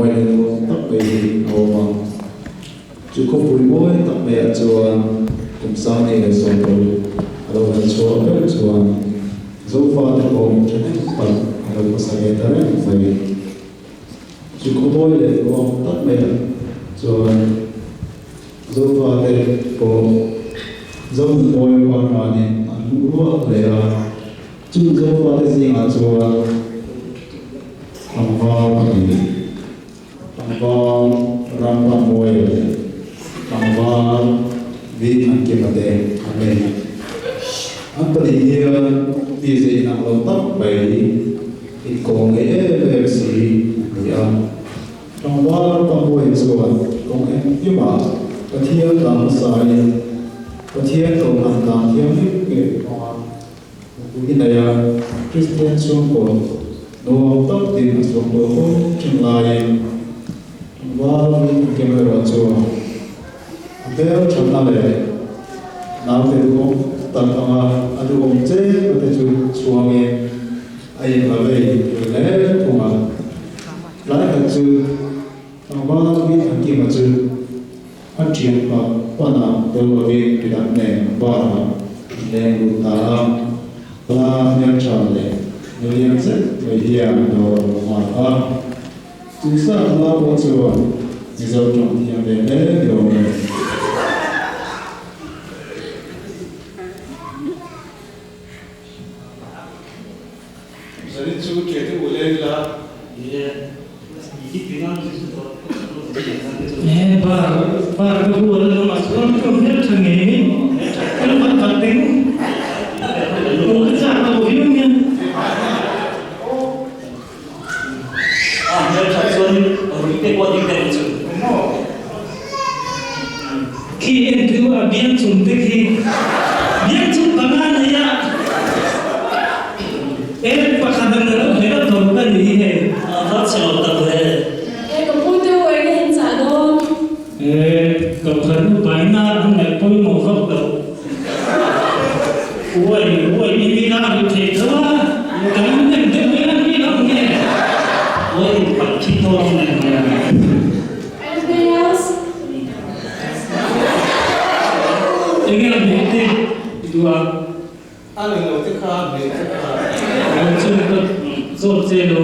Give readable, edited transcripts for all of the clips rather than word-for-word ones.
Mawi leh nuam tak mai hi a awm a. Chu khawpui mawi tak maiah chuan kum 2016 a lo hal chhuah meuh chuan Zofate pawh thahnem tak a lo hmasa ve ta reng mai. Chu khawmawi leh nuam tak maiah chuan Zofate pawh Zonunmawi parnanin an hmuh ruah hle a. Chung Zofate zingah chuan tlangval pahnih, tlangval Rampanmawia leh tlangval Vinthankima te an ni. An pahnih hian mi zei inang lo tak mai inkawm ngei em em si an ni a. Tlangval Rampanmawia chuan kawng engkimah Pathian dan hmasain Pathian kohhran dan thianghlim ngei hmanga Nupui nei a, Kristian chhungkaw nuam tak din a chhuak tawh fo thin laiin tlangval vin kem erawh chuan a hmel thatna leh naute duhawm tak anga a duhawm cheng te chu chhuangin a inla vei ve hle thung a. Tlai khat chu tlangval vin Hakima chu A ṭian pa pana tel lovin midang nen bar ah an leng lut ta a, la hmelṭha leh nulian zet mai hian dawr a lo nghak a. Chu sap la pawh chuan Mizo ṭawng thiam ve hle ni awm e. Zanin chu ṭian te u leng ila. He bar bar ka hual a lamah chuan ka hmel tha ngei ngei ka lo vat vat ding aw ka chak lo viau nia. A hmel that chuan ruih te pawh ding deuh chu. Khi en chu a biang chung te khi biang chung panga nei a e pakhat ang lo hmel a tawp ka ni hi hei. A va chhe lo tak ve. E ka pu te u eng nge in chah dawn? E kohhran upa ina an ngaih pawimawh vak loh. Uai uai i mi la ru thei tho a, kan nem deuh mai a ni lo nge? Uai in pak khi tawk nen mai a. Anything else? Enge a hmeh te i duh a? A ni lo te kha a hmeh te kha. Lo chu ka zawt che lo.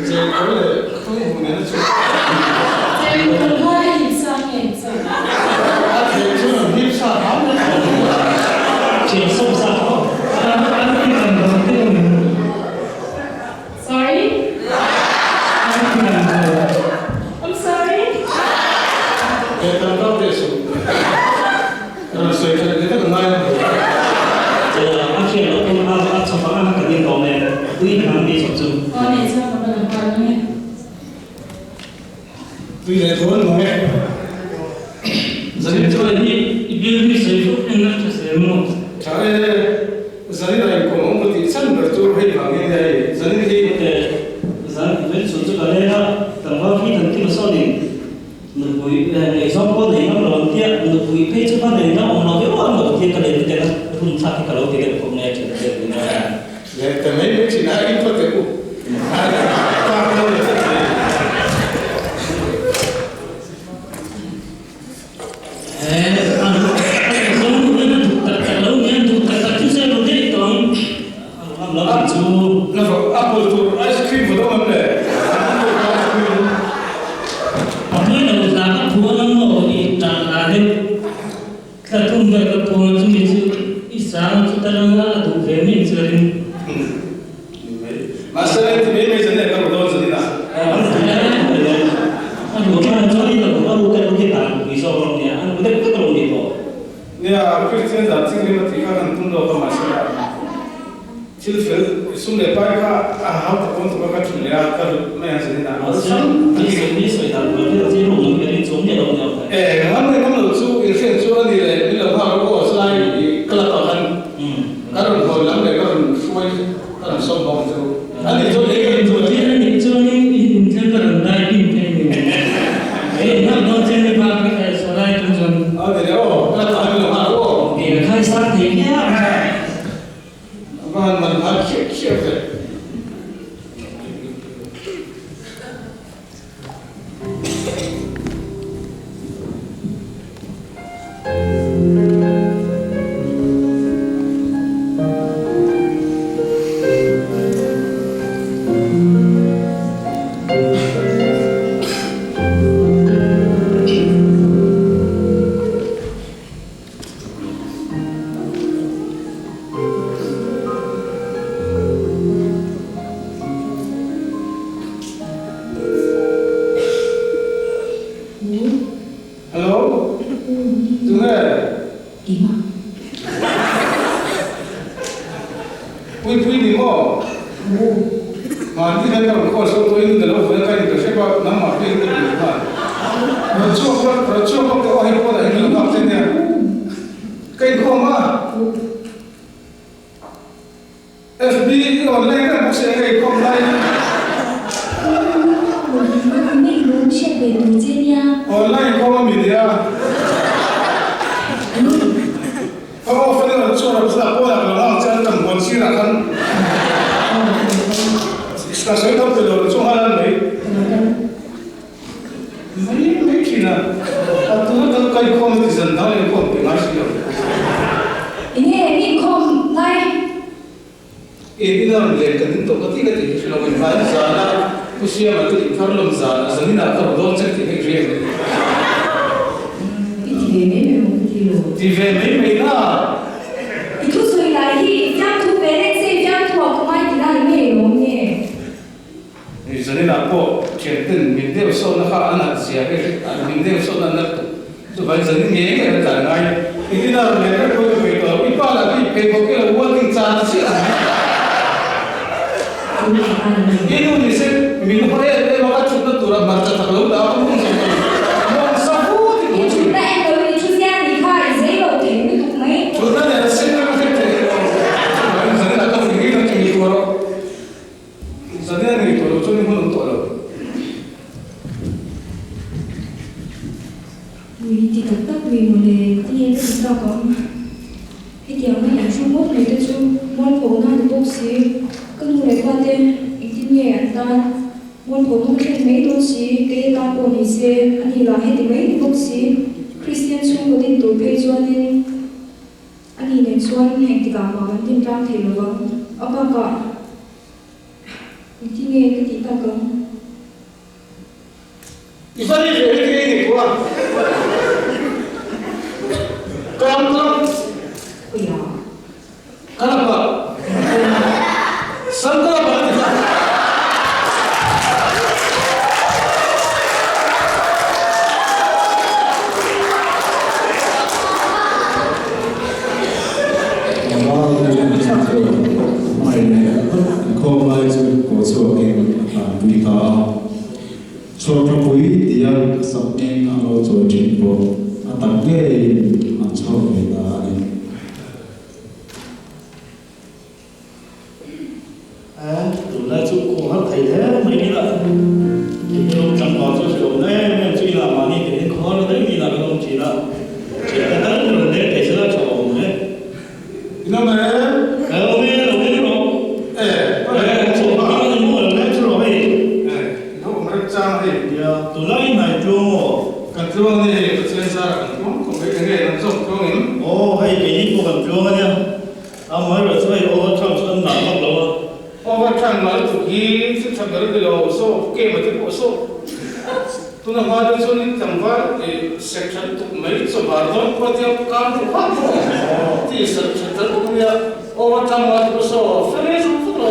Cheng kawr leh khung hu nen a chhuak. Cheng kawr kha i hip sa nge i chak? A theih chuan an hip sa hram mai tho. Thiam sawm sa tho. A ti kan dang te awm em? Sorry? A ti kan tho. I'm sorry? He tam tak teh suh. Ka rawn sawi that leh vek a ngai a. A hriat loh pawn a a chhawp ang a ka ding tawh nen tui hnam mi chhawp chu. Aw nei chuan ka va la nghal ang e. Tui leh dawn mang e. Zanin chuan i i bill hi sawi fuk en a tha zel maw? Tha e, zanin a inkawm awm ka tih chhan ber chu hei vang hi nia hei, zanin hi. Ok, zan veng chhun chu ka leng a, tlangval hi kan kima sawnin Nupui ngaihzawng pawh nei ngam lo ang tia, nupui phei chu va nei ngam awm lo viau ang lo tia ka len tel a, hun thlak hi ka lo ti deuh khawp mai a ṭhian te nen a. Leh ta mai mai ṭhin a, in khaw teh u. Park lo leh tlat mai. Ngaihzawng duh hian a duh tak tak lo nia, duh tak tak chu se lo daih tawh ang. A lo ngam lo tih chu. La vawk a pawlh tur ice cream va dawng em le? Ice cream. A hmai lo hla ka phuan ang maw i tah hla deuh tla thum vel ka phuan a chumi chu i sang chu ta ranga a duh ve mai chu a ring. Ni mai. Mahse reng ti mai mai zan leh ka ru dawn zan inah. A ru chuan chuan in a ru a ru ka ru hi tan pui zawk rawh nia a ru deuh vek rawh ni tawh. Nia, Kristian dan chinglim a tih kha kan tum lo ka mahse a thil fel sum leh pai kha a hau tak pawn tuk a ka thun leh a ka lut mai ang zanin ah. Mahse ni sawi ni sawi dan tur hi chi rum lam hian in chawm miah lo nia. E ngam leh ngam lo chu in hriat chu a ni leh min lo nghak rawh aw chulai i ka la pah khan ka rawn hawi lam leh ka rawn hruai ka rawn sawm bawk ang che u a ni chuan ei ka rin chu a ni. A nih chuan in inthel ka rawn dai pin thei ni. Ei nghak dawn che ni bak saw lai tun chuan. A ni leh aw, ka la pah min lo nghak rawh aw. Ti a khai sang thei viau. A va han man hal khiah khiah ve. Rawn chhuak rawh, rawn chhuak rawh teh aw hei pawnah hian ka lo nghak che nia. Ka inkhawm a. FB i online reng bawk si enge inkhawm laiin. Online inkhawm a mi nia. Ka off a ni rawn chhuak rawh chutah pawnah ka lo nghak che an tam huan sirah khan ka sawi tam tawh lo rawn chhuak nghal an mai. Mai mai thin a, a tuna kan kaikhawm a ti zan dang inkhawm pe ngai si lo. Enge inkhawm lai? In ina rawn len ka ding tawh ka ti ka tih hi hre lo in vai zan a Pu Siama te inthar lawm zan a zanin ah ka rawn dawn che tih hi hria em? I ti ve mai mai maw ka ti lo. Ti ve mai mai na. I thusawi lai hi i fiamthu ve reng se i fiamthu ah ka ngai ti lai ngei lawm nge? Zaninah pawh thianten min deuh sawtna kha an han zia hei hi min deuh sawtna an la tuk. Chuvangin zanin ngei ngei an tlai ngai. Engtin a rawn leh vek pawhin ka peih tawh lo. I pa lah hi pheikhawk i lo welding chan chiah ang. I nu ni se min haw em em a, ka thutna tura hmarcha tak lo dah a, ka hmung zawk lo. Mawngsa vut i I thutna en lo in i thu ziah ni kha i zei lo thei lutuk mai. Thutna nen a sen vek a hriat theih lo. Chuvangin zaninah ka hmui ngei ang chu i tuar rawh. Zane a nei tawh lo chuan i hmun awm tawh lo. Ui ti tak tak mi mawle ka ti nge ka ti tak ang. Hetiang a in hru ngawt mai te chu mualpho na ni bawk si. Ka nu leh pa te engtin nge an tan mualpho na ka thlen mai dawn si, kei atan pawh ni se a ni lah heti mai ni bawk si. Kristian chhungkaw din tur phei chuanin a ni nen chuan engtikah mah kan din tlang thei lovang. A bakah. Engtin nge ka tih tak ang? I va ri ve hi ni kua. Kalam kalam. Khuia. Kalapa. Sam kalapa ka ti kha. Hmai leh phawt inkhawm lai chu kaw chhuakin a tlanpui ta a. Chhawrthapui tia a sak eng a lo chawi thin pawh a tak ngeiin an chhawr ve ta a ni. Tunlai chu khaw har thei hle mai ila, kei hi rawng tlangval chu hre awm em em chu ila mahni te hian khaw har daih ni ila kan awm thin a, thian te tal rawn leng thei sela tha awm hle. In awm em? Ka awm e, lo leng rawh. E, e, chu awm kim a ni maw, lo leng chu rawh hei. E, in awm rem chang hei. Nia, tunlai in hnai tluang maw? Kan tluang a ni hei, Pathian zara kan tluang khawp mai, enge lam zawk tluang in? Aw, hei keini pawh kan tluang a nia. Amaherawh chu hei overtime chu an ngah vak lo a. Overtime ngah lutuk hi thil tha ber ni lo, so game a ti pawh so. Tuna hma deuh chuan in tlangval i sek tha lutuk mai chawhmar dawn pawh tia kar duh vak pawh ti sek tha tel bawk ania, overtime ngah lutuk so fel ei zung vak lo.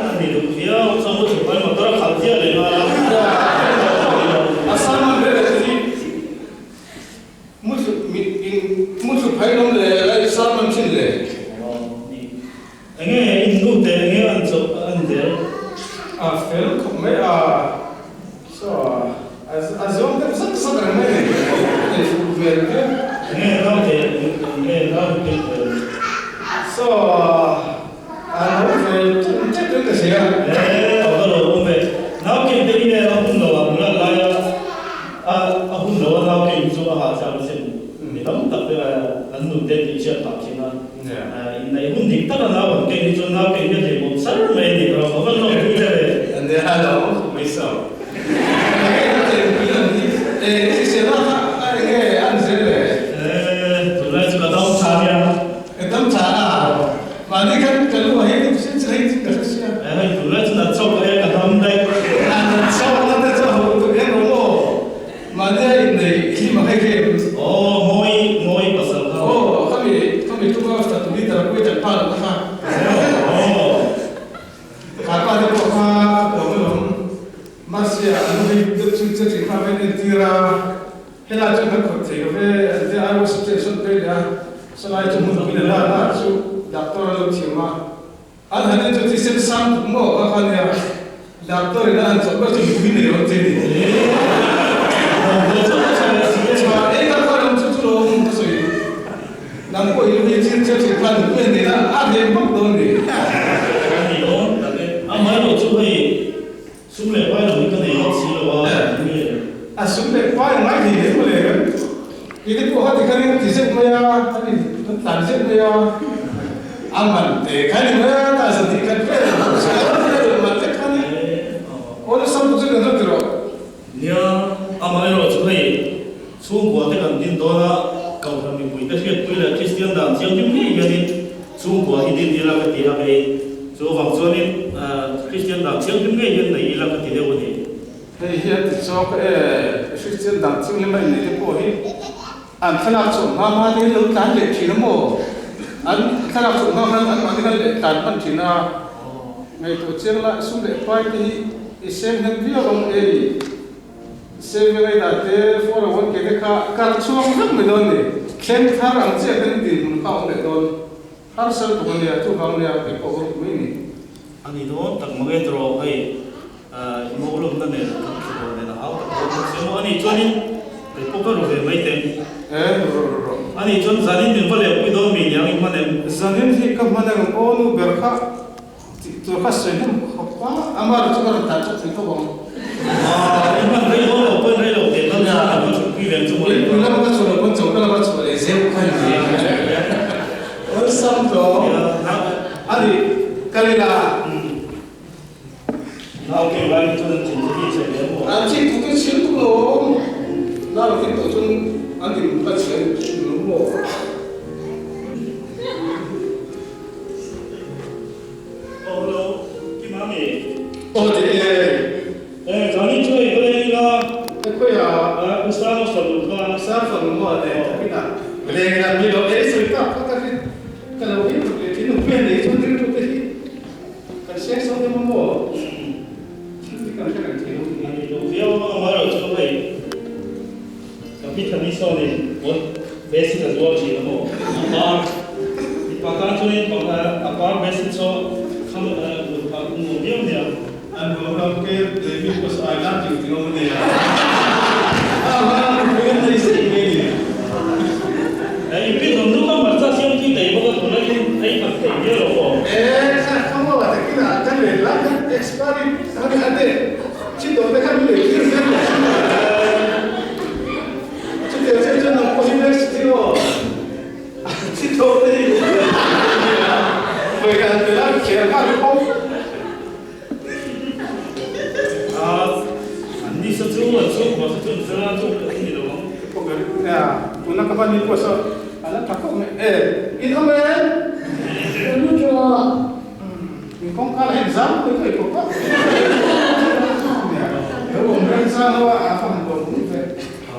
A ni duh viau chuan mu chhuk mai motor a khalh chiah leh nghal a. A salman vel a ti hi. Muthlu mit in muthlu phei lawm le a i sermon thin le. Enge in nu te enge an chawp an der. A fel khawp mai a so a zawng deuh zak zak reng mai nei nei fuh hmel viau. Enge nau te enge nau te fel. So a lo ve tum tep in ka hria. E a va lo awm ve. Nau ken te i a hun lo a nula lai a. A a hun lo a nau kei chu a hahchak asin. Mi tam tak te an nun te tih chhiat phah thin a. Inneih hun dik tak a nau an kei hi chuan nau kei hi a hlimawm sar mai a ni ka rawh ka va lawm pui che ve. Nia lo mai so. Enge an tlem pui lam hi e hrisel a kha a enge an zel le. E tunlai chu ka dam tha nia. Ka dam tha a mahni khan ka lu ah hian sin sin hei ka hre sia. E hei tunlai chu nat chauh e ka dam daih. A nat chauh na te chu a hmuh tur hian rawh maw mahni a inneih hlim ang hei khi. Aw mawi mawi pasal kha. Aw khami khami tum a fatu liter a pui tan pa lo kha. Aw. Kha pa te pawh kha a awm alawm mahse a nu hei deuh chu che thin kha a va inentir a. Helai chu kan khawih thei lo ve, an tia I was station phei leh a, salai chu hmun pui la la chu doctor a lo thiam a, an han en chu thisen sang tuk maw kha kha nia, doctor in a han chawlh ber chu mipui nei lo che ni. Sum leh pai a ngai hle hle mawle. I te pawh kha tikhan in ti zeuh mai a, an in an tlan zeuh mai a, a man te kha ni mai a, ta zan hnih khat vel a man te kha ni. Aw la sam chu kan zawt ti rawh. Nia, amaherawh chu hei chhungkua te kan din dawn a, Kohhran mipui te hriatpui leh Kristian dan thianghlim ngei hianin chhungkua hi din ila ka ti a hei, chu avang chuanin Kristian dan thianghlim ngei hian nei ila ka ti deuh a ni. Hei hi an ti chawk e, Kristian dan thianghlim a inneih te pawh hi an thlalak chhuah hma hma te hian lo tlan leh thin a maw? An thlalak chhuah hma khan anmahni khan leh tlan hman thin a, ngaihtuah chiang la sum leh pai te hi i seng hnem viau ang ei, saving a i dah te, 401k te kha kar chhuak vek mai dawn ni, thleng thar ang chiah khan dinhmun kha a awm leh dawn, harsal tuk a nia, chuvang nia keipawh ka ruk mai ni. A ni dawn tak mange tawh hei. Mawlawmna nen kan thli dawn nen a hau tak dawn bawk sia maw? Ani chuanin kei pawh ka ru ve mai teng. E, ru rawh, ru rawh. Ani chuan zanin min va lehpui dawn mi niang i hman em? Zanin hi ka hman em aw nu ber kha tih tur kha sawi hnem khawp a, ama ru chu ka rawn tan chawp thei tho ang. Aaa, i hman rei dawn lo pawn rei lo teh nan chuan kan va chhukpui ve ang chu mawle. Ui lama ka chhuah loh pawn choka lama chhuah leh zeuh kha ni. Awlsam tawh. Ani, kal ila. Nau ke lai hi chuan an thin chu hi chhe hle maw? An thin thu chu chhim tuk lo awm. Nau lo thin tawh chuan an din ka chhe lo maw? Oh hello, Ki Mami. Aw ti e. Eh, zani chu ei va leng ila. E khawi a? U Sano fanu kha. Sano fanu maw a leng tak ina. Leng ila mi lo ei sawi tak kha ka hre ka lo him tuk leh thin nupui a nei chuan rilru te hi. Kan seng sawn em maw? Thil hi kan hre reng thei lo tih. A ni duh viau a, amaherawh chu hei ka pi Thani sawnin pawn basic a zuar thin a maw? A par mipa tan chuanin a par basic saw kham duh phah nuam viau nia. An ruam ram ke lei mi pawh saw ai nan ting ting awm a nia. A hma nupui an nei zet mai a ni. I pi zawm nu kha hmarcha siam tui thei bawk a tunah hian ei khat thei viau lo aw. E kha kha maw a takin a kan lei lai khan expiry a ni a de thi tawh te khan min lei tir zel lo thin a. Chutiang chiah chuan nang pawh hi next thi aw a thi tawh te hi vawi khat an pe lai khel nghal khawp. An ni sa chu an chhungkua sa chu an fel a, chu ka ni lo ang. Tuna ka hman ni pawh saw a la tha khawp mai e, in awm em? Ka lu tawh. In kawngka lah in zam pui pui khawp a. Lo awm reng zan lo a, a va han lawm pui ve. A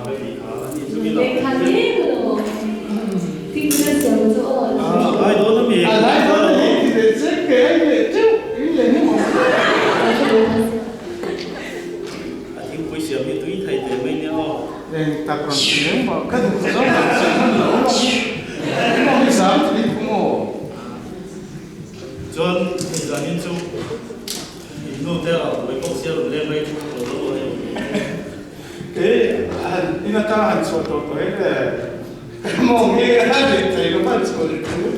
lai dawn a mi ti leh che ke a in leh teuh in leh hnem awm Eng tak rawn ti lem maw ka duh zawng rawn che hman lo awm ang maw hi zam ti ni thu maw. Chuan hei zanin chu in nu te a buai bawk sia rawn leng rei thu tawh lo a hei. Kei han in atanga han chhuah tawh tawh em le? Ka mawng hi a leh thei lo han chhuah leh chu.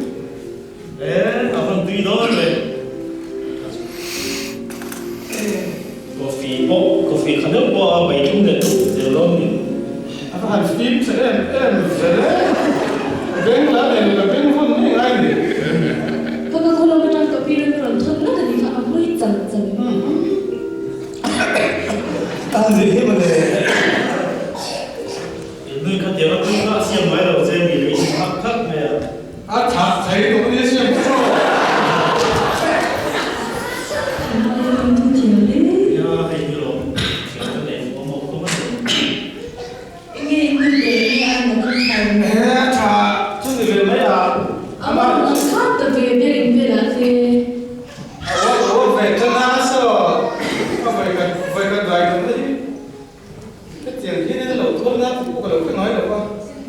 E, a van tui dawn le. Coffee pawh, coffee kha deuh pawh a bei thum leh duh zel dawn ni. A va han fim che em em zel e. Beng la nei lo, beng vawn mai ngai ni. Ka ka khaw lam atang ka pi ram i rawn thawn ngat a nih kha, a hawi chal chal. A nih hi mawle. In nui kha tiang a tum kha a siam ngai lo che mi leh in hak khak mai a. A thah thei tawh nia siam kha chaw. Nia hei hi lawm thiam ka nei awm awm tawh a ni. Enge in nui leh nge a nat an thai? E a tha chu ni ve mai a. Amah chu khat ta ve biakinn velah te. A uar uar ve tan a saw a vawi khat vawi khat dai tum na hi hetiang hian in lo tuar na pawh ka lo hre ngai lo va.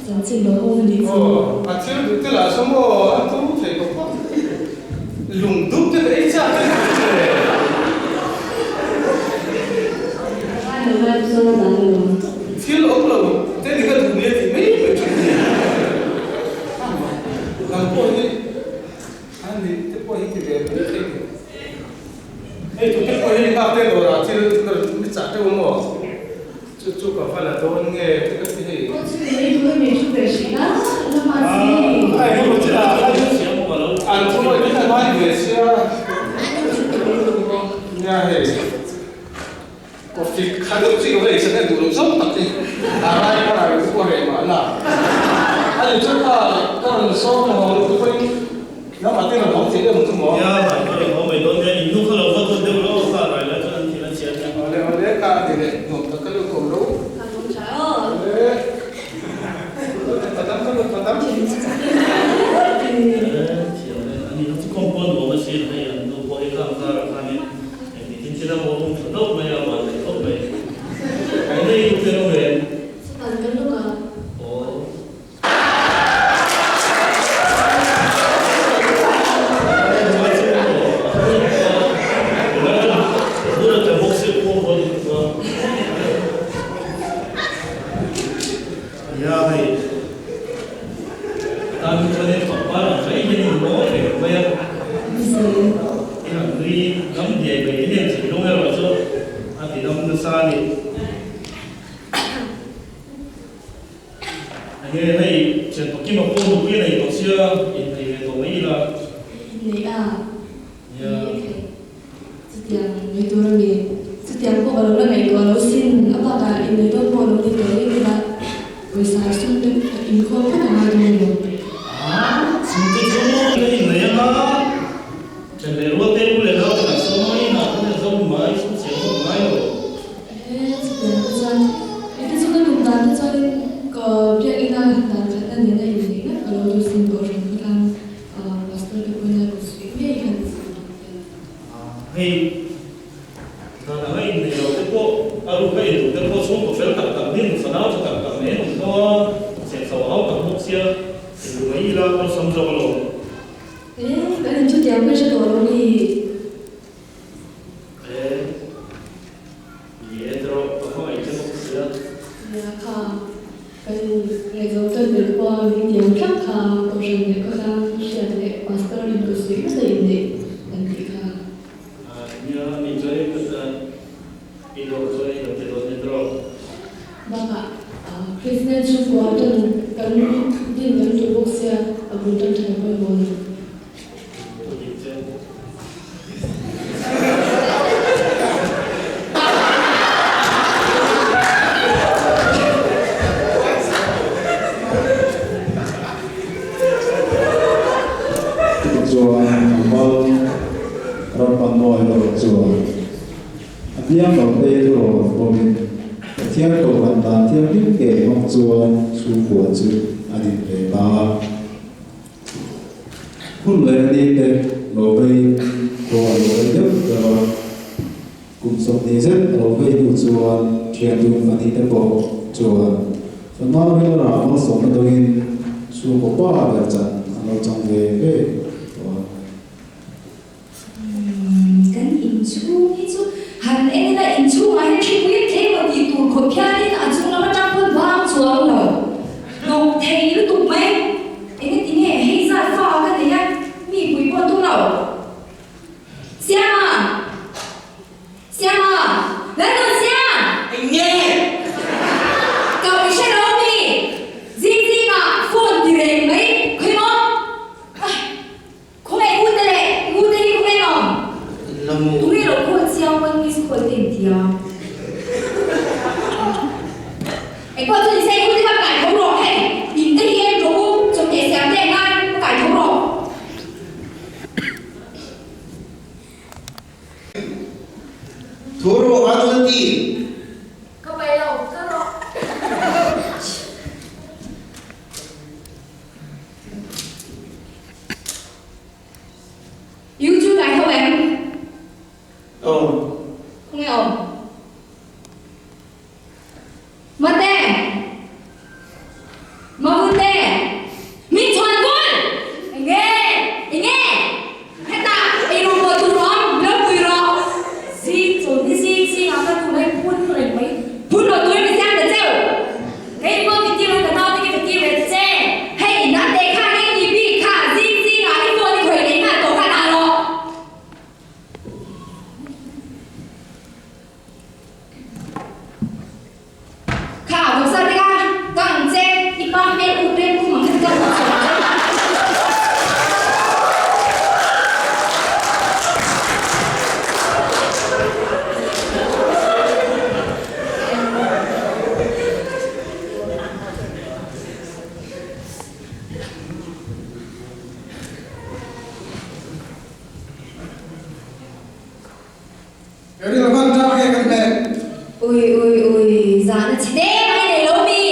Chanchin lo awm a nih chu. Aw a thil duh te lah saw maw a tum thei khawp a lung dup te ka ei chak a ni che. Ngai lo lai chuan a dan lo. Thil awm lo te ni ka duh nia tih mai mai thin a ni. Nang pawh hi. A ni te pawh hi ti ve mai thei ni. Hei tu te pawh hi nghak te dawrah thil mi chah teuh maw? Chu chu ka va la dawn nge te ka ti hei. Aw chu i lei duh em thu ve hrih a la hma si. An thu lawih te kha ngai ve sia. Nia hei coffee kha deuh chi ka va ei sak e duh loh zawng tak hi a rai ka rai chu pawh reh mahna. Ani chu kha ka rawn sawm haw loh te pawhin nangmah te rawn haw thei em chu maw. Nia han ka rawn haw mai dawn nia in nu kha lo va dawt deuh lo kha rai lai chuan an thil a chhiat nia. Awle awle ka ti leh nuam tak ka lut ko lo. Ka lawm tha aw. Awle Padam ka lut padam. Thiam e ani chu compound awm a sin hei an nu pawh hi khang karah khanin engti tin thil a maw awm tha deuh mai a van leh khawp mai. Eng nei tu te lo ve em? Chutan kan lawk a. Aw. Enge hei thian pakima pawh nupui a nei tawh sia inneih ve tawh mai ila. Inneih a? Nia. Chutiang mai tur a mi. Chutiang pawh ka lo la ngaihtuah lo sin. A bakah inneih dawn pawh lo ni tawh reng ila pawisa sum te inkhawl phawt a ngai dawn lo. A, sum te chu ka inneih anga thian leh rual te u leh nau te kan sawm mai ina kan en zo mai sum chhiah zawk ngai lo. He chutiang te chuan heti chu ka tum dan te chuanin ka biakina dan khatna nena inneih ngat ka lo duh sin tawh hran khawtlang pastor te pawhin a rawn suih ngei khan ka zir dawn tel. Hei dan anga inneih lo te pawh a ruk a induh te pawh chhungkaw fel tak tak din fanau tha tak tak mai an awm tho a, chhehchho a hau tak bawk sia induh mai ila awlsam zawk alawm. He kan inchutiang pawh i hre tawh lo ni. E, ni e tawh, ka hmangaih che bawk sia. Nia kha, kan ngaihzawm tan ber pawha min tiam thlap kha Kohhran leh khawtlang hriat leh Pastor in ka suih nasa inneih an tih kha. Nia, ni chuan i kut i dawh chuan i lo ti dawn e tawh. Bakah Kristian chhungkua tan kan din kan duh bawk sia, a bul tan than pawimawh lo. Chutichuan tlangval Rampannawi erawh chuan a biang lo te thu rawn pawmin Pathian kohhran dan thianghlim ngei hmang chuan chhungkua chu a din ve ta a. Hun leh ni te lo vei khua a lo vei deuh deuh a, kum 20 zet a lo vei hnu chuan thian dun pahnih te pawh chuan fanau rilrah malsawmna dawngin chhungkaw pa ber chan an lo chang ve ve tawh a. Umm, kan inchhung hi chu han en ila inchhungah hian thipui a tlem a tih tur khawp hianin a chung lam atang pawn vang chuang lo hnawk thei lutuk mai. Engati nge hei zat fa ka nei a, mi pui pawh a tum lo. Siama! Siama! Lalnu Siam! Eng nge? Ka mi hre lo mi! Zing zingah phone ti reng mai khawi maw? Ai! Khawngaih ngute leh ngute hi khawngaih nuam. La mu. Tunge lo call chiang pawn miss call te in tia. Engpawh chu nise ngute kha kai tho rawh hei in te hi en rawh u chawhmeh siam te ngai ka kai tho rawh. Tho rawh a Duati. Ka pai lo ka rawh. You chu kai tho em? Awm. Khawnge awm? Mate! na chhe te mai nei lo mi?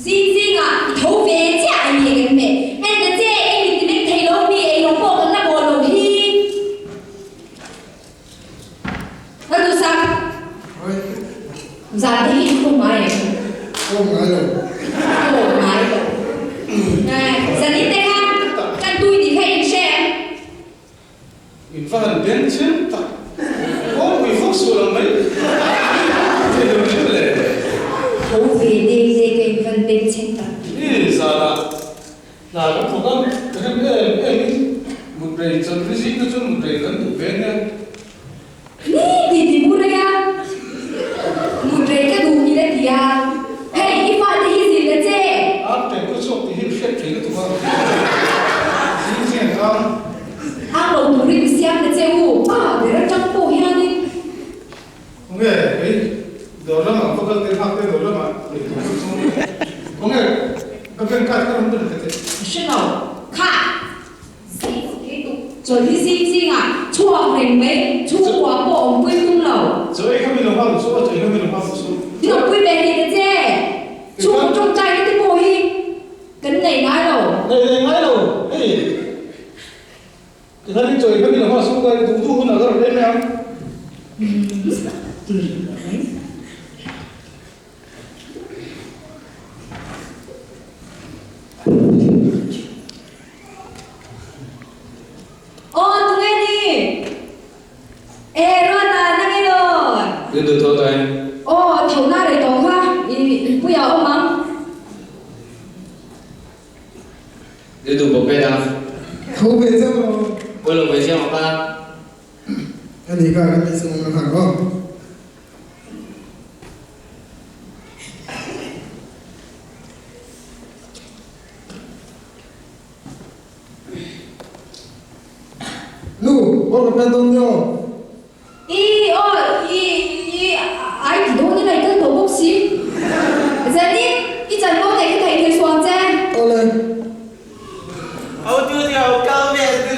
Zing zingah i tho ve chiah a ni em me? En ta che, i mit ti meng thei lo mi? Ei rawng pawh kan la bawl lo hi. Ka duhsak. Zan te hi i khawm ngai em? Khawm ngai lo. Khawm ngai lo. Zanin te kha kan tui tih kha in hre em? In va han beng chiang tak. Kawngpui fawk sual ang mai. Thei lo ni le. Tho ve dek dek a in van beng chheng tak. I zanah hna kan thawk a, ka rem em em in mut rei chan ri zing te chuan mut rei kan duh ve nia. Ni ti ti mu rei a, mut rei ka duh ni la ti a, hei i fate hi zir la che. Ar teng ka chhuak tih hi hriat thei lutuk a, zing zing an kang. Ang lo turin i siam la che u, pa ber atang pawh hianin. Khawnge hei dawr lamah va kal tir nghak te dawr lamah lei tur chu chhung khawnge ka bank card ka rawn ber ta che. Ka hre lo, kha. Chawlh hi zing zingah chhuak reng mai, chhungkua pawh awmpui tum lo. Chaw ei kha mi lo nghal chu a, chaw ei kha mi lo nghal chu. Min awmpui ve hlih ta che, chhungkaw tawngtaina te pawh hi kan nei ngai lo. Nei nei ngai lo, hei tikhan in chaw ei kha mi lo nghal chu ka duh duh hunah ka rawn ei mai ang. Aw tunge ni? E Ruata na nge dawn? Rin duh tho tawh em? Aw tho na rei tawh kha i inpui ah awm ang. Rin duh bawk ve ta. Tho ve chiang lo. Pawi lo ve chiang ang kha. A ni kha kan tih chungah ka nghak aw. Nu, aw ka pen dawn nia aw. I aw i i ai ti dawn in a i kal tawh bawk si. Zanin i chanvo neih ka theih thei suang che. Awle. Au tu ni au kal ve tu.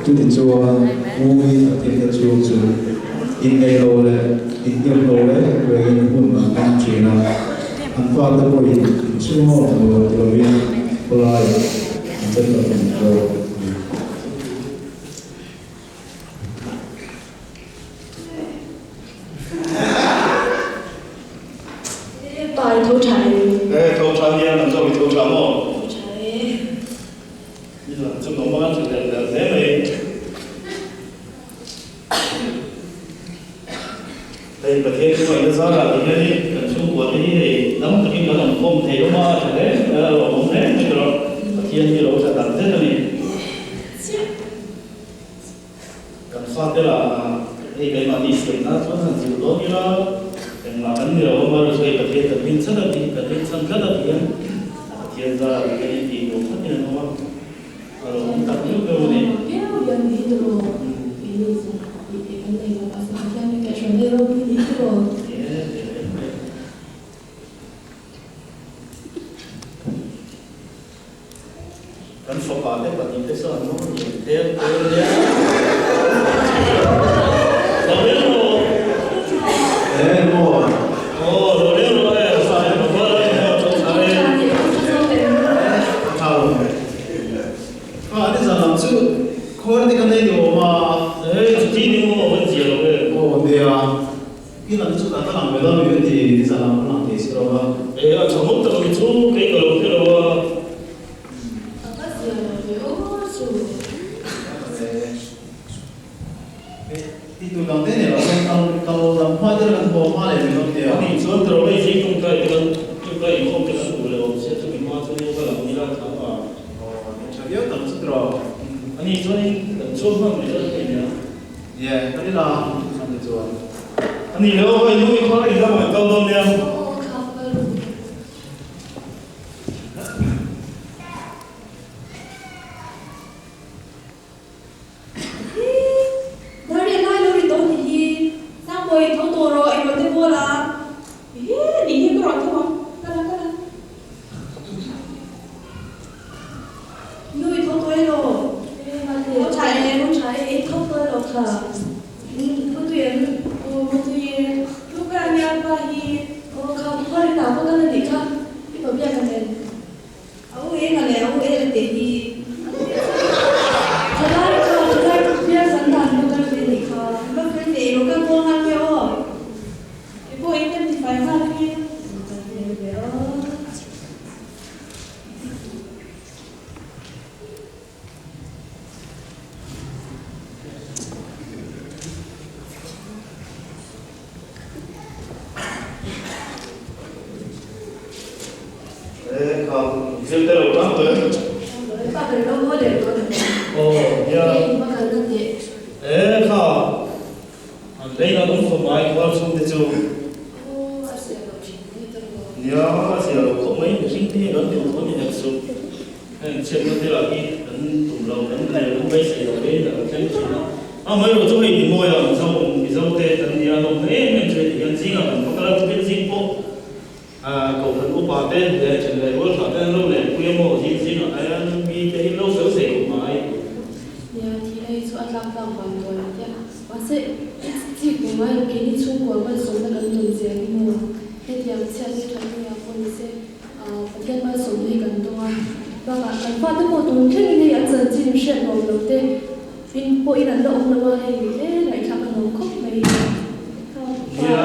Chutichuan Ui a thilna chhung chu innei lo leh inhnem lo reng rengin hun an hmang thin a, an fate pawhin inchhung awm nuam ti lovin khawlaiah an che tawh thin bawk a ni. Pa i tho tha em? E, tho tha nia, nang zawk i tho tha maw? Tho tha e. Ni zan chu nawm a tha leh leh hle mai. Hei Pathian chu ngaihna zarah ti hianin kan chhungkua te hi hei dam takin kan awm khawm thei hlawm a, a tha hle mai a, a lawmawm hle mai tawh. Pathian hi a lo tha tak zet a ni. Kan fate lah hei keimahni siamna chuan han zir dawn ila, engmah kan ni lo a, amaherawhchu hei Pathian kan rin chhan a tih, kan rin chhan tlat a tih hian Pathian zarah ti hian intih nuam takin an awm a, a lo awm tak meuh meuh a ni. Viau viau ni hi tawh i i kan nei lo a, Pathian min kaihhruai na ropui ni hi tawh. Kan fapa te pahnihte sawn an awm lian tel tel nia. Lo leng rawh. Eng maw? Aw lo leng rawh e, fa e papa lo leng rawh tho tha e. Tha lo ve. Kha ni zan lam chu khawi te kan ei ni awm a. Hei chuti ni maw kan zia lo e. Aw nia. I lam chu ka lang ve lo mi ka ti, ni zan lam ka lang thei si lo va. E a tha ngawt tak ami chu kei ka lo hre lo a. A va zia lo ve aw chu. Ti tur dang te nei lo chuan kal kal lam hma te kan haw hma leh mai dawn nia. Ani chuan ka ro hei zing tum ka i te kan tum ka inkhawm te kan duh leh awm sia chumi hma chuan nia ka lang nila tha a. Aw ni tha viau tak chu tiraw. Ani chuan in kan chhuak hman mai dawn a nia. Ye, kan ila an ti chuan. A ni lo, hei nu i khaw in lamah in kal dawn nia. Aw kha kal ru. Hi, Darian lai lo ri tawh ni hi. Sangbawi tho tawh rawh, englo te bawl a. Hi, ni hi ka rawn tho ang. Kal ang, kal ang. kha. Mutui em? Aw mutui e. Luka a nia pa hi. Aw kha khua rin ah pawh kal a nih kha. I pa biak a nen. A u eng a leh a u el a teh hi. Thalai kha thalai ka biak zan dan pawh kal ve nih kha. Va fel ve i lo kal kual nghal nge aw. I pawh in kan tifai nghal a nge. Kal ve ve aw. Heng chhiatna te lah hi kan tum lo, kan nei kan beisei lo te a lo thleng thin a. Amaherawhchu hei ni mawi a, Mizo Mizo te kan nia lawm na em em chu heti hian zingah kan va kal a, chutiang zing pawh Kohhran upa te leh then leh rual thlah te an lo lenpui a maw, zing zingah hian mi te hi an lo fel thei khawp mai. Nia, thihna hi chu a tlak tlak vang tuai ang tia. Mahse, i chik ve ngai lo, keini chhungkua malsawmna kan tawn zel hi maw? Hetiang chhiat hi that nia pawh ni se. Pathian malsawmna hi kan dawng a, bakah kan fate pawh tun thlengin hei an chanchin hriat nuam lo te in pawhin an la awm lo a, hei e ngaihthlak a nuam khawp mai. Nia,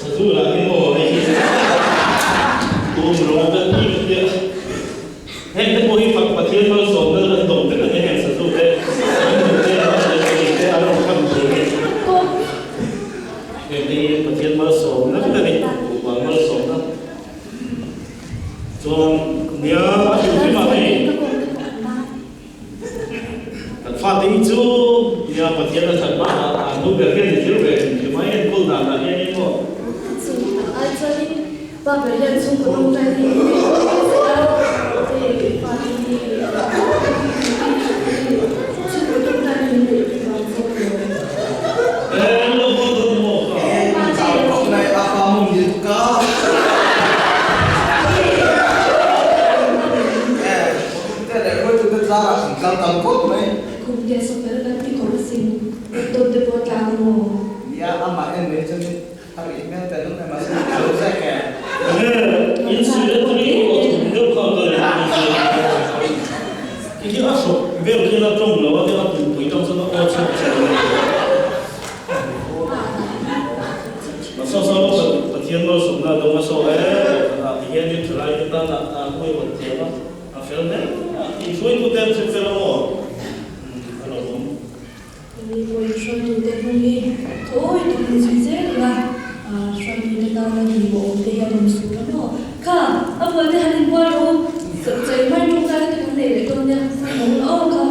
Sazu lah hi maw hei hi tum rawng kan ni ka tia, heng te pawh hi Pathian malsawmna kan dawng vek a nia heng sazu te, an nun te an leh te an rawn khan thin hi. Heng te hi Pathian malsawmna vek a ni, Pupa malsawmna. Chuan nia a hrim hrim ah hei kan fate hi chu nia Pathian a that bak ah an nu ber hian i zir ve hrim hrim a, enkawl dan ah hian in maw. Chu ai chuanin pa ber hian chhungkaw tawngtai hi a hei fate hi chhungkaw tawngtai hi min neih pui vang zawk lo. Khumte sawper kan ti khawp asin, dawt te pawh a tlang a maw? Ni pawhin hruaitute hnung hi thawi tak ni zui zel ila, hruaitute tana hlimawh awm te hi a rawn suh la maw? Kha, a buai te han inbual rawh u, chei hmai tawngtai te kan nei leh dawn nia, hmanhmawh la aw kha.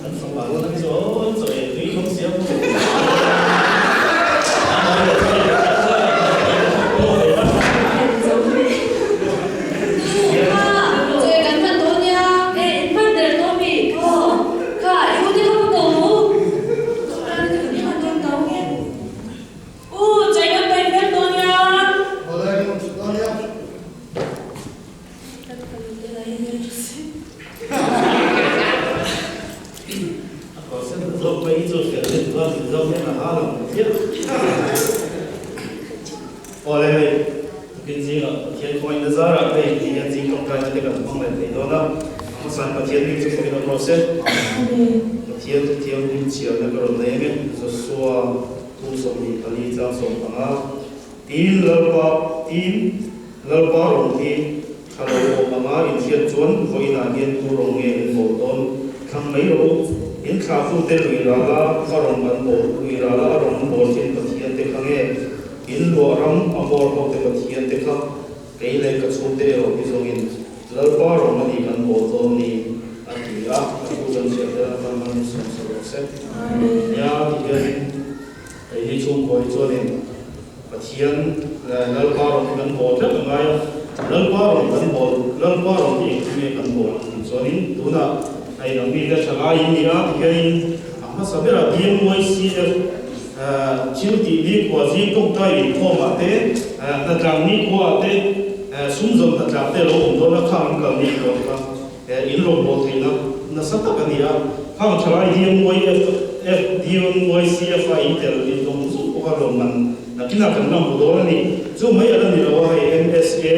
Kan fapa rual hi chu aw chaw ei tui khawp sia maw? Kha, chaw ei kan hman dawn nia. E, in hman der tawh mi? Aw. Kha, i ute kha ka ko mu. Chawhtan te kan hman dawn tau nge? U, chai kan pai fel dawn nia. Awle, kan awm chhut dawn nia. Kan fanu te lah hi hmel tha si. A kawrsen ta zawk mai hi chu fel deuh chuan min zawk hian a ha lang chiah. Awle hei, tukin zingah Pathian khawngaihna zarah hei ti hian zing tawngtaina te kan hmang leh thei dawn a, a hmasain Pathian hming chu fakin awm rawh se. Pathian chu thianghlim chhiarna ka rawn nei ange, Joshua 24 chang 15, Tin Lalpa, tin Lalpa rawn hi thla lo awm anga inhriat chuan vawiinah hian tu rawng nge in bawl dawn thlang mai rawh u, in thlahtute lui rala a rawn an bawl, lui rala a rawn bawl thin Pathian te kha nge? In luah ram a hmawr ho te Pathian te kha kei leh ka chhungte erawh hi zawngin Lalpa rawng a ni kan bawl dawn ni a ti a, a thu kan chhiah te Lalpan man in sawm sa rawh se. Nia ti hianin kei hi chhungkaw hi chuanin Pathian leh Lalpa rawng hi kan bawl tlat a ngai a, Lalpa rawng kan bawl, Lalpa rawng hi engtin nge kan bawl ang tih chuanin tunah a inang mi te tha lai in ni a ti hianin a hmasa berah DMYCF Thil tih nikhua zing tawngtai inkhawmah te, hnatlang nikhuaah te, sumzawn hnatlang te a lo awm dawn a, khang an kal ni tawh kha. In rawngbâwl theihna nasa tak a ni a, khang thalai DMYF, DMYCF a intel in awm zuk bawk a rawn man nakinah kan la hmu dawn a ni. Chu mai a la ni lo a, hei MSA,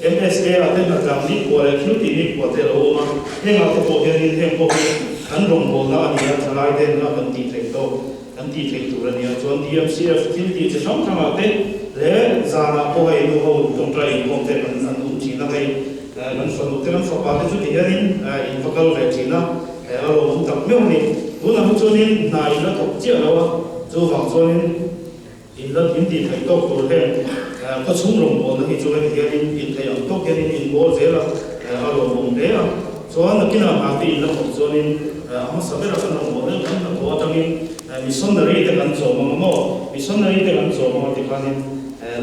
MSA ah te hnatlang nikhua leh thil tih nikhua te a lo awm a, hengah te pawh hianin heng pawh hi kan rawngbâwlna a ni a, thalai te la kan tih theih tawk kan tih theih tur a ni a. Chuan DMCF thil tih chi hrang hrangah te leh zanah pawh hei nuho tawngtai inkhawm te kan an awm thin a, hei Kan fanu te kan fapa te chu ti hianin in va kal ve thin a, a lawmawm tak meuh a ni. Tunah hi chuanin hna in la thawk chiah lo a, chuvang chuanin in la in tih theih tawk tur heng khawchhung rawngbawlna hi chu heti hianin in theih ang tawk hianin in bawl zel a, a lawmawm hle a. Chuan nakinah hna te in la thawk chuanin a hmasa berah kan rawngbawlna hi kan hnathawh atangin missionary te kan chawm ang a maw? Missionary te kan chawm ang a tikhanin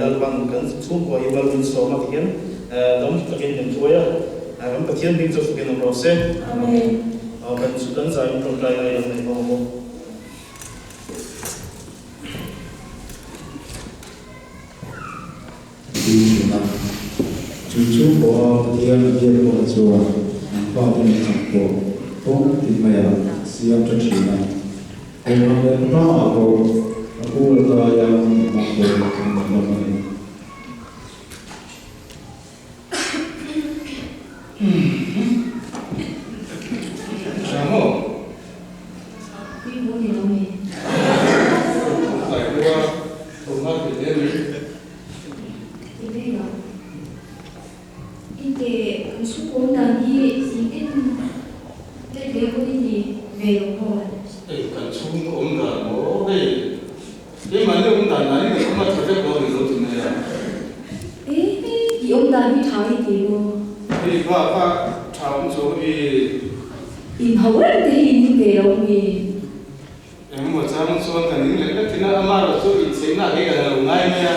Lalpan kan chhungkua hi mal min sawm a ti hian Dam takin min hruai a, kan Pathian hming chu fukin awm rawh se. Amen. Kan chu kan zaiin tawngtai lai ang nei bawk a maw. Ti thin a. Chu chu pawha Pathian a biak pawh chuan an fate min chak pawh kawng tin maiah a siam tha thin a. Engah leh hmaah pawh a pu la taia min hmang pawh an lam a ni. Keimahni awm dan dan in kan awm a tha vek lo a ni lo ti mai a. E i awm dan hi tha i ti maw? Hei va kha tha awm chu i. In ho reng te hi in ning ve lo mi? Engemaw chang chuan ka ning lek lek thin a, amaherawh chu inchheihna hi ka la lo ngai mai a.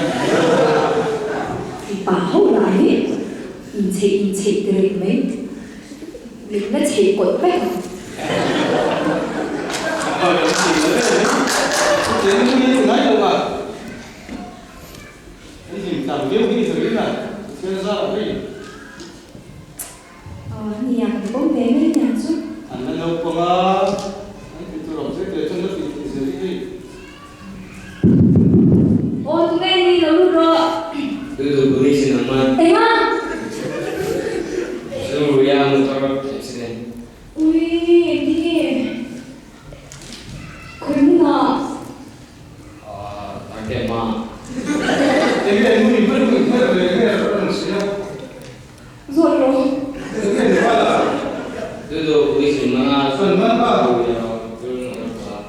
Mipa ho lah hi inchheih inchheih ti reng mai. Min la chheih kawlh vek ang. Nia, ka bawm ve mai nia chu. Aw tunge ni lo lut rawh. Dudu police in an man. Enga? Zungruia motor accident. Ui engtin nge khawi hmunah? Ahh target ma. Zawt rawh. Dudu police in man a. Zungruia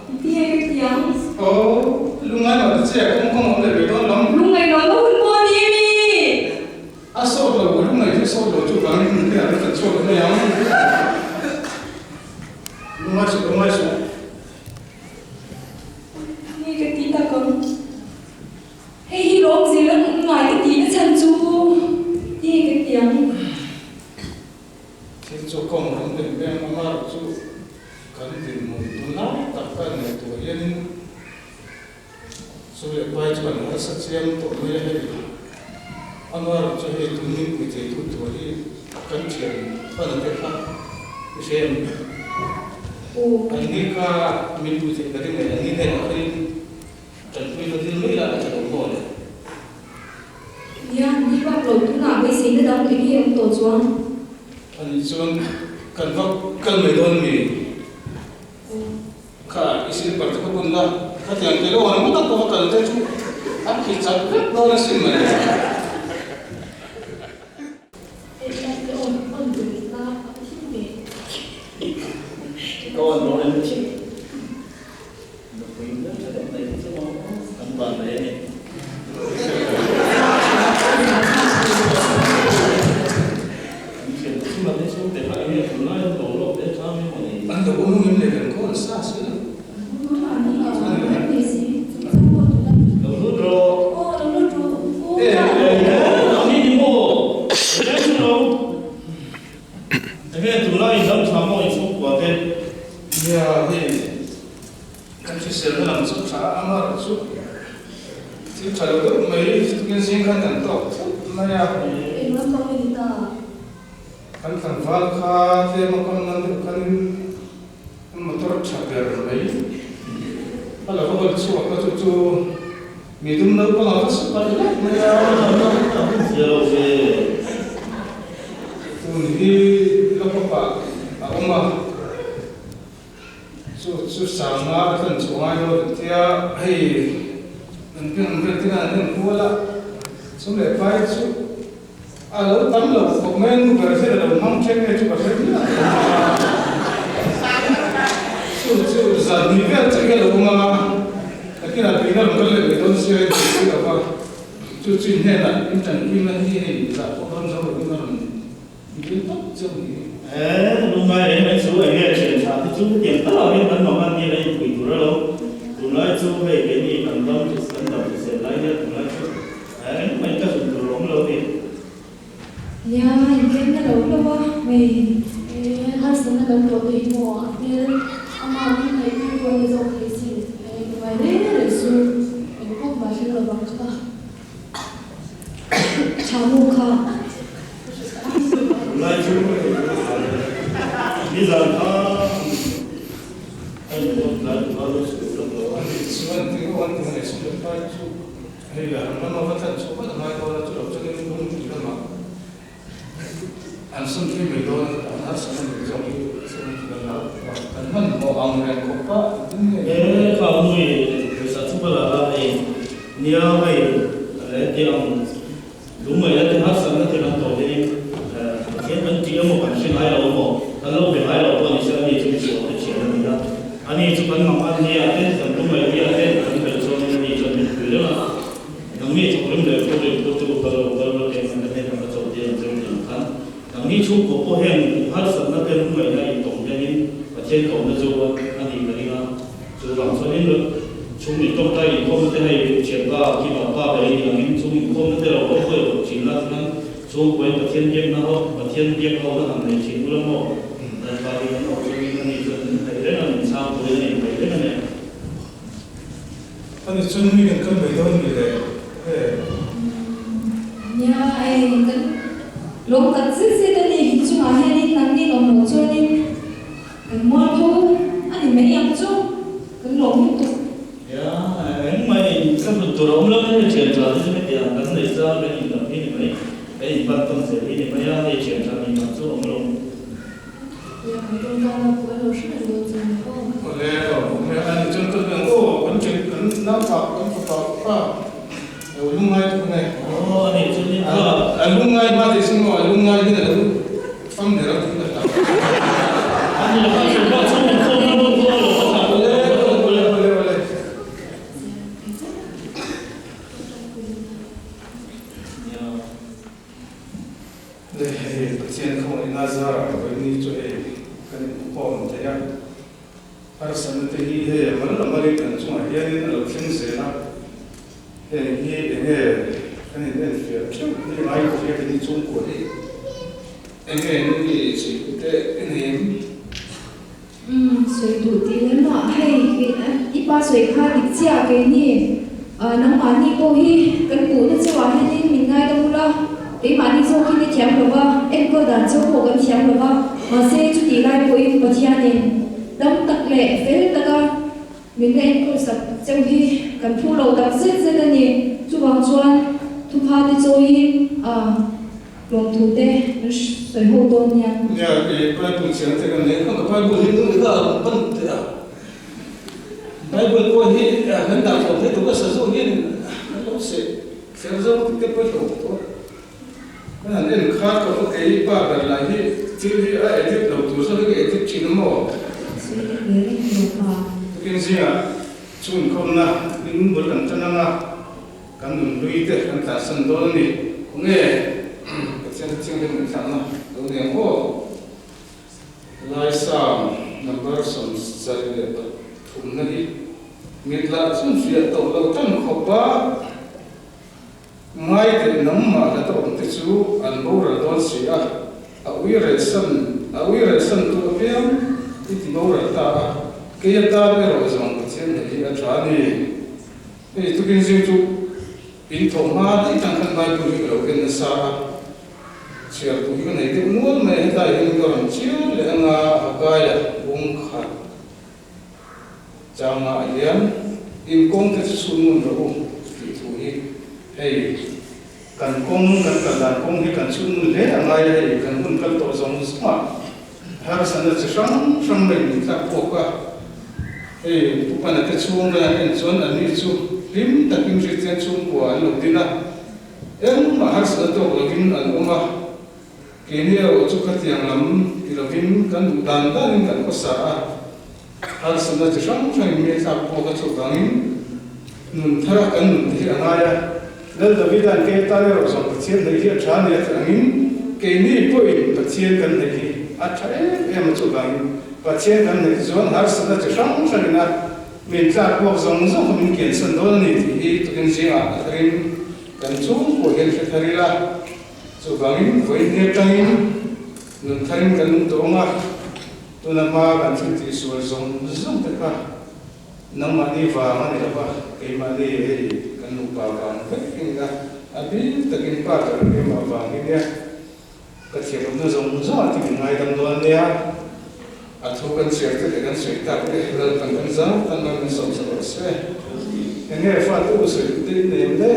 Engtin nge ka ti ang? Lungngai lo na hun pawh a ni emi? A sawt lo, lungngai chu sawt lo chu vangin hmun te an kan chhuak mai ang. Lungngai suh, lungngai suh. Nge ka ti tak ang? Hei hi lawm zir ang ngai ka tih na chhan chu nge ka ti ang? Thil chu kawng ram leh veng amar chu kan dinhmun tunlai tak ka ngaihtuah hianin Chu leh pai chu an harsa chiang tawh mai a hei. Amar chu hei tun min pui thei tu tur hi kan thian pan te kha i hre em? An ni kha min pui thei ka ring e, an ni hnenah khain tanpui ka dil mai lah a tha lo maw le? Nia, ni bak lo tunah beiseina dang eng nge awm tawh chuan? Anih chuan kan va kal mai dawn mi? Kha i silper te kha bun la, khatiang ke lo han ngawt ang pawh va kal te chu an khi chak vek dawn asin mai. Ka awn dawn em chi? Nupui hmel tha deuh mai hi chu maw kan van mai a ni. An thian te chu mahni chhung te kha enge tunlai an lo lawk te tha mai maw ni. An lo awm ngem leh kan khaw an sa si lo. Lo lut rawh. Nangni ni maw? Eng chu lo. Enge tunlai in dam tha maw in chhungkua te? Nia hei. Kan hriselna lam chu tha a mar chu thil tha lo deuh mai tukin zing khan kan tawk thut mai a. Eng lam pang i ni ta? Kan tlangval kha tlem a kam nan deuh khanin an motor tha ber mai a lo va hawl chhuak a, chu chu mi dum naupang a va su palh lek mai a. Tun hi lawkawpah a awm a. Chu chu sanga a tlan chhuah ngai lo an tia, hei an biang vel te khan an en kual a, chu leh pai chu a lo tam lo khawp mai a, nu ber hian a lo hmang then nge chu ka hre miah lo a, chu chu zan hnih vel chiah hi a lo awm a, nakinah tuina rawn kal leh mai dawn sia hei tih lo va, chu chu in hnenah in tanpuina hi hei zah pawh dawn zo lovin a rawn Dil tak chauh ni. He lungngai reng reng chu eng nge thian tha te chu hetiang tak ah hian kan mang a nia in pui tur alo. Tunlai chu hei keini kan dam kan dam hrisel lai hian tunlai chu eng mah in ka zun tur a awm lo ni. Nia in keng na lo hlauh a hei. E harsatna kan tawh te hi maw a hmel ama min ngaih tir pawh ni zawk thei sin. E lungngai reng reng chu eng pawh mah hreng lovang kha. Tha mu kha. Tunlai chu nizan kha a inkhawm tlai duh a, lo chhuah lawk lo a. Chuan ti ho an ti hmaneh sum leh pai chu hei la ram lama va tlan chhuah vat a ngai dawn a, chu lo chuan in lung tih lamah an sawn phei mai dawn a, an harsatna mai zawk hi sawn an ti kan lo kan hmanhmawh ang reng khawp a, engtin nge. He kha nui pawisa chu ka la a, hei nia hei leh ti ang Lungngaihna te harsatna te kan tawh hianin Pathian kan tih emaw kan hre ngai lo emaw, kan lo be ngai lo pawh ni se ani chu misual te thian a ni a. Ani chu kan mang an nia te, kan lungngaih nia te kan belh chuanin ani chuan min pui reng a. Nangni thawkrim leh phur in pu tu ka lo kal rawh te man ka hnen a ka chawh tir ang cheu ni ang khan. Nangni chhungkaw pawh hian harsatna te lungngaihna in tawng hianin Pathian kohna chu a nih ka ring a. Chuvang chuanin chung intawngtai inkhawmna te hei thianpa Kiva pa ber in angin chung inkhawmna te lo haw hawi tawh thin la chuan chhungkuain Pathian biakna ho Pathian biak ho na han nei thin ula maw Lalpa hi kan awh chungin ani chuan min theih reng a min chhang turin a inpeih reng a ni. Ani chuan mi kan kal mai dawn mi le he. Nia hei kan lawm tak zet zet a ni inchungah hianin nangnin awm loh chuanin Kan mualpho a ni mai ang chu, kan lawm lutuk. Nia, engmah in ka hlut tur a awm lo hei thian tha te chu hetiang kan nei zar kan in dam hi ni mai, kan in pan tawn zel hi ni mai a, hei thian tha mi dang chu a awm lo. Nia, kan tawngtaina pawh a lo hre reng dawn chu ni aw. Awle awm e, a ni chuan ka hmu ang aw, kan thian kan naupa kan fapa pa lo lungngai tuk nge. Aw a ni chu ni kha. A lungngai hma tih sin maw, a lungngai hian a lo. Enge nui sawi duh te i nei em? Umm sawi duh tih lem ah hei i pa sawi kha dik chiah keini nangmahni pawh hi kan puhna chauh ah hianin min ngaidam ula keimahni zawk hi ni thiam lo va enkawl dan chauh pawh kan thiam lo va mahse chutih lai pawhin Pathianin dam tak leh fel taka min la enkawl sak chauh hi kan phu lo tak zet zet a ni chuvang chuan thupha te chawiin ah. Lawmthu te kan sawi ho dawn nia. Nia, i Bible chiang te kan nei khawp a, Bible hi nung kha a ban teh a, Bible pawh hi kan dah hlawm thei tuk a, sazu hian an lo seh kher zo tih te pawh i hlawm tawh a, kan han en khat ka va kei pa ber lai hi thil hi a edit lo tur zawk hi ka edit thin a maw? Sawi dik ve reng lo kha. Tukin zingah chhunkhawmna in bul kan tan ang a. Kan nunhlui te kan tlansan dawn a ni. Khawnge Pathian kha thianghlim kan tlanna lo ni ang aw. Laisam number 73 na hi mit lah chun fiah tawh lo tan khawp a, ngai teh nangmah la ta awm te chu an boral dawn si a, a ui relsan a ui relsan tu apiang i ti boral ta a, kei atan erawh zawng Pathian hei hi a tha a ni. Hei tukin zing chu in thawh hma daih tang khan Bible hi ka lo en nasa a, chhiar tur hi ka nei deuh nual mai a, hetlai hian ka rawn chiar leh anga Hagaia bung khat changah hian in kawng te chu chhun ngun rawh u tih thu hi hei kan kawng kan kal dan kawng hi kan chhun ngun hle a ngai a hei kan hun kal tawh zawng zawngah harsatna chi hrang hrang mai min tlak bawk a hei Pu Pana te chhung vel an en chuan anni chu hlim takin Kristian chhungkua an lo din a engmah harsatna tawk lovin an awm a. Keini erawh chu khatiang lam ti lovin kan duh dan danin kan khawsa a, harsatna chi hrang hrangin mi thlak pawh ka chhuak vangin nun thara kan nun te hi a ngai a. Lal Davida'n kei atan erawh zawng Pathian hnaih hi a tha a ni a tih angin keini pawhin Pathian kan hnaih hi a tha em em a chuvangin Pathian kan hnaih chuan harsatna chi hrang hrangin a min tlak buak zawng zawng kha min kiansan dawn a ni tih hi tukin zingah a tharin kan chung pawh hian hre thar ila. Chuvangin vawiin hi atangin nun tharin kan nung tawh ang a, tuna hma kan thil tih sual zawng zawng te kha nangmahni vang a ni lo va, keimahni hei kan nupa vang vek in a, a bik takin pa ber keimah vang hi nia, ka thiamawmna zawng zawng ah te min ngaidam dawn nia, a thu kan chhiar te leh kan sawi tak te Lalpan kan zau tan mai min sawm sak rawh se. Enge fate u sawi te in nei em le?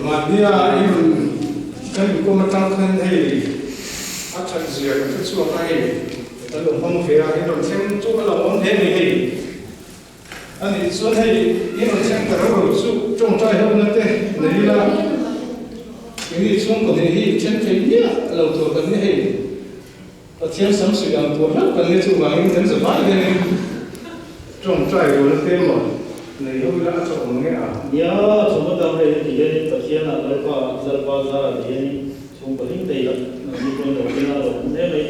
Mahnia i rawn kan inkawm atang khan hei a that zia kan hre chhuak a hei kan lo hmang ve a, in rawn thleng chu a lo awm hle mai hei. A nih chuan hei i rawn thleng ta rau rau chu tawngtai ho na te nei ila keini chhungkaw nih hi then thei miah lo tur kan ni hei Pathian sam suih ang tur hlauh kan ni chuvangin kan za vai hianin tawngtai ru na te maw nei ho ila a tha awm nge a. Nia, chhungkaw dang rei heti hianin Pathianah Lalpa Lalpa zarah ti hianin chhungkaw hlim thei lah ni pawn lo ila a lo awm hle mai.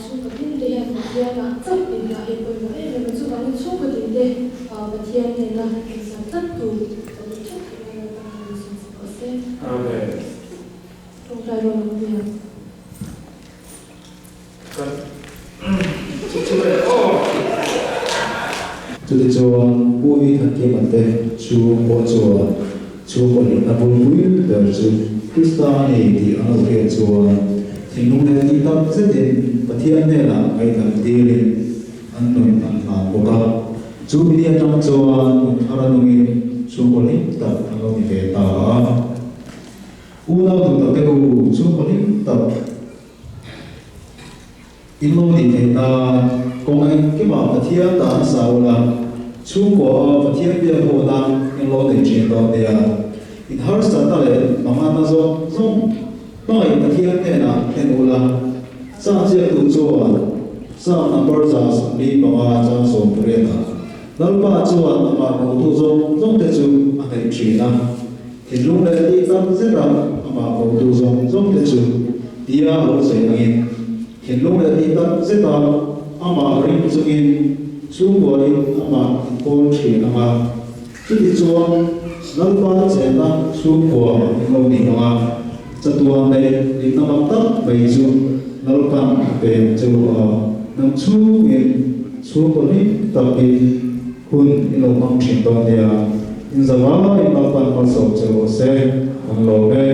Chhungkaw tin te hian Pathianah chauh indah hi pawimawh em em a, chuvangin chhungkaw tin te Pathian nena inzam tlat tur ka duh theuh theih nan Lalpan kan inzawm sak rawh se. Amen. Tawngtai rual ang nia. Kan chu chu e aw. Chutichuan Pu Thankima te chhungkaw chuan Chhungkaw hlimna bulpui ber chu Krista a ni tih an lo hriat chuan thinlung leh tih tak zetin Pathian hnenah ngaihdam dilin an nun an hlan bawk a. Chu mi atang chuan nun thar a nungin chhungkaw hlim tak an lo ni ve ta a. Unau duh tak te u, chhungkaw hlim tak In lo nih theih nan kawng engkimah Pathian dan a sa ula, chhungkaw a Pathian biak huna in lo nei thin dawn nia. In harsatna leh manganna zawng zawng hmangaih Pathian hnenah thlen ula, Psalm ziaktu chuan Psalm number 145 chang 18 ah, Lalpa chuan amah kotu zawng zawngte chu a hnaih thin a, Thinlung leh tih tak zeta amah kotu zawng zawngte chu tia a lo sawi angin, thinlung leh tih tak zeta amah ring chungin chhungkuain amah inkawl thin ang a. Chuti chuan Lalpa chenna chhungkua in lo ni ang a, chatuan leh hlimna mak tak mai chu Lalpan a pem che u a, nang chhungin chhungkaw hlim takin Hun i lo hmang thin dawn nia, in zavaiin Lalpan malsawm che rawh se, kan lawm e.